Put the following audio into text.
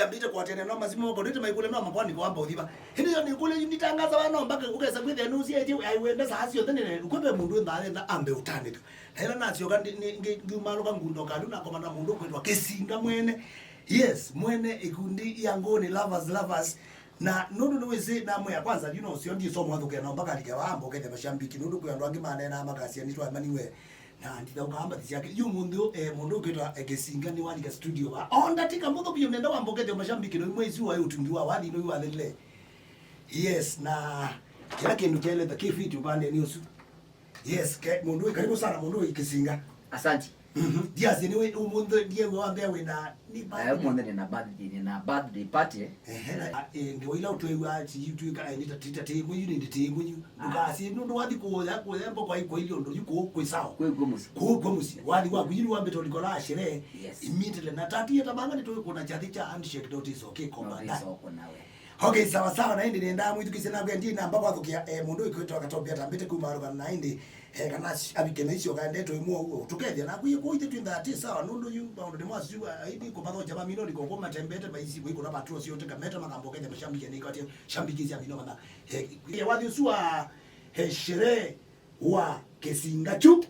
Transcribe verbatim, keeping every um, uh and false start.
Ambĩte kũatĩanĩa no masimu moko, ndĩte maikũlya no makwanĩko wamba ũthiva. Hĩndĩ yo nĩkũlya yu nditangaza wa no mpaka ũkesa kwĩthĩa nũsiaĩtye aiwenda saa syonthe nĩne, kwĩ ve mũndũ nthaa thentha ambe ũtanĩka. Na ĩla nasyoka ndi- ni- ngi- ngiumalũka ngunda ũkalu nakoma na mũndũ ũkwĩtwa Kĩsinga mwene. Yes, mwene ikundi ya Ngũnĩ Lovers Lovers. Na nũndũ nĩwĩsĩ namwĩa kwanza, you know, sio ndisoma athũkĩa na mpaka alike wamba ũkethĩa mashambiki, nũndũ kwĩ andũ angĩ maneenaa makasya nĩtwaemaniwe. Na ndithaũkaa mbathi syake. Yu mũnthĩ ũ, eh, mũndũ ũkwĩtwa, eh, Kĩsinga nĩwalika studio va. O ndatika mũthũ vyũ nenda wamba ũkethĩa mashambiki, no imwe isu waĩ ũtungi wa wathi no iwathelile. Yes, na kĩla kĩndũ kyaeleta kĩ fit upande nĩ ũsu. Yes, ke, mũndũ wĩ karibu sana, mũndũ wĩ Kĩsinga. Asante. Mhm. Ndiasi nĩ wĩ ũmũnthĩ ndiye wambea wĩ na ni Eh, birthday. Ũmũnthĩ nĩ na birthday, nĩ na birthday party. Ehe, na, eh, ngewa ila ũtwĩwa ati yu twĩka, eh, nĩ ta tita tĩ mwenyu, nĩ ndĩ tĩ mwenyu. Ah. Ndũkasi nũndũ wathi kuoya kuoya mboko ai kwa ilio ndo yu ku kwĩ sawa. Kwĩ kwa mũsi. Ku kwa mũsi. Wathi wa kuyini wambe to likola shere. Yes. Immediately na tatu ya tabanga nĩ tũkũna chathi cha handshake dot is okay komba. Ndio soko nawe. Okay, sawa sawa, na ĩndĩ nĩendaa mwĩthukĩsye na kwendi namba kwathũkĩa, eh, mũndũ ĩkwĩtwa Katobia Tambĩte kuma Arũka na ĩndĩ, eh, kana s- avike na icio kaendetwe ĩmwe ũguo. Tũkethĩa na kwiye kũithe twĩ nthati sawa, nũndũ yu maũndũ nĩ mwasu aidi kũmathoja mamino nĩ koko matembete maisi wĩ kuna patro sio teka meta makambokete mashambiki nĩ kwatĩ shambiki cia mino mana. Eh, ya wathi ũsu wa, eh, sherehe wa Kĩsinga kyu.